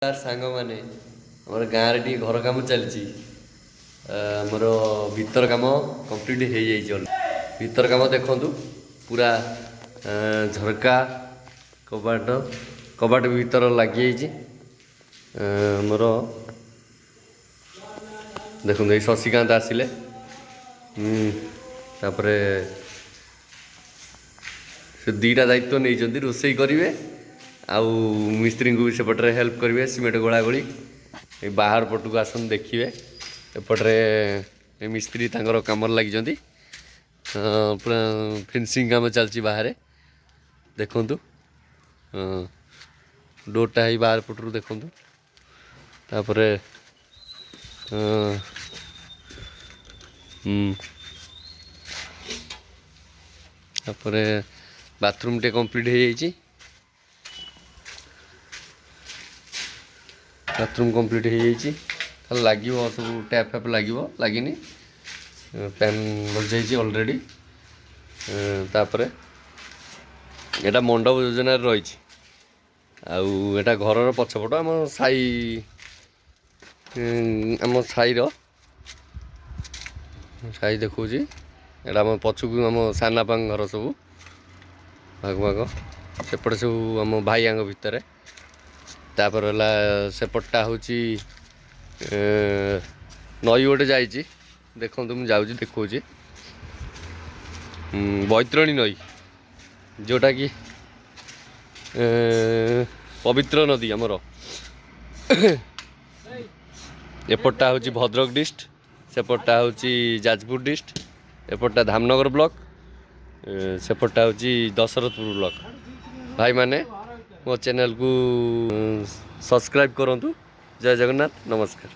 ସାଙ୍ଗମାନେ, ଆମର ଗାଁରେ ଟିକେ ଘର କାମ ଚାଲିଛି। ଆମର ଭିତର କାମ କମ୍ପ୍ଲିଟ୍ ହେଇଯାଇଛି ଅଲରେଡ଼ି। ଭିତର କାମ ଦେଖନ୍ତୁ, ପୁରା ଝରକା, କବାଟ, କବାଟ ବି ଭିତର ଲାଗିଯାଇଛି। ଆମର ଦେଖନ୍ତୁ, ଏଇ ଶଶିକାନ୍ତ ଆସିଲେ। ତାପରେ ସେ ଦୁଇଟା ଦାୟିତ୍ୱ ନେଇଛନ୍ତି, ରୋଷେଇ କରିବେ ଆଉ ମିସ୍ତ୍ରୀଙ୍କୁ ବି ସେପଟରେ ହେଲ୍ପ କରିବେ ସିମେଣ୍ଟ ଗୋଳା ଗୋଳି। ଏଇ ବାହାର ପଟକୁ ଆସନ୍ତୁ, ଦେଖିବେ। ଏପଟରେ ଏ ମିସ୍ତ୍ରୀ ତାଙ୍କର କାମରେ ଲାଗିଛନ୍ତି। ପୁରା ଫିନିସିଂ କାମ ଚାଲିଛି ବାହାରେ, ଦେଖନ୍ତୁ। ଡୋରଟା ହେଇ ବାହାର ପଟରୁ ଦେଖନ୍ତୁ। ତାପରେ ତାପରେ ବାଥରୁମ୍ଟେ କମ୍ପ୍ଲିଟ୍ ହେଇଯାଇଛି। ବାଥରୁମ୍ କମ୍ପ୍ଲିଟ୍ ହେଇଯାଇଛି, ଖାଲି ଲାଗିବ ସବୁ ଟ୍ୟାପ୍ ଫ୍ୟାପ୍ ଲାଗିବ, ଲାଗିନି। ଫ୍ୟାନ୍ ବସିଯାଇଛି ଅଲରେଡ଼ି। ତାପରେ ଏଇଟା ମଣ୍ଡପ ଯୋଜନାରେ ରହିଛି ଆଉ ଏଇଟା ଘରର ପଛପଟ, ଆମ ସାହି, ଆମ ସାହିର ସାହି ଦେଖାଉଛି। ଏଇଟା ଆମ ପଛକୁ ଆମ ସାନାପାଙ୍କ ଘର ସବୁ ଭାଗ ଭାଗ, ସେପଟେ ସବୁ ଆମ ଭାଇଆଙ୍କ ଭିତରେ। ତାପରେ ହେଲା ସେପଟଟା ହେଉଛି ନଈ ଗୋଟେ ଯାଇଛି, ଦେଖନ୍ତୁ। ମୁଁ ଯାଉଛି, ଦେଖାଉଛି। ବୈତରଣୀ ନଈ, ଯେଉଁଟାକି ପବିତ୍ର ନଦୀ ଆମର। ଏପଟଟା ହେଉଛି ଭଦ୍ରକ ଡିଷ୍ଟ୍ରିକ୍ଟ, ସେପଟଟା ହେଉଛି ଯାଜପୁର ଡିଷ୍ଟ୍ରିକ୍ଟ। ଏପଟଟା ଧାମନଗର ବ୍ଲକ, ସେପଟଟା ହେଉଛି ଦଶରଥପୁର ବ୍ଲକ। ଭାଇମାନେ, ମୋ ଚ୍ୟାନେଲକୁ ସବସ୍କ୍ରାଇବ୍ କରନ୍ତୁ। ଜୟ ଜଗନ୍ନାଥ, ନମସ୍କାର।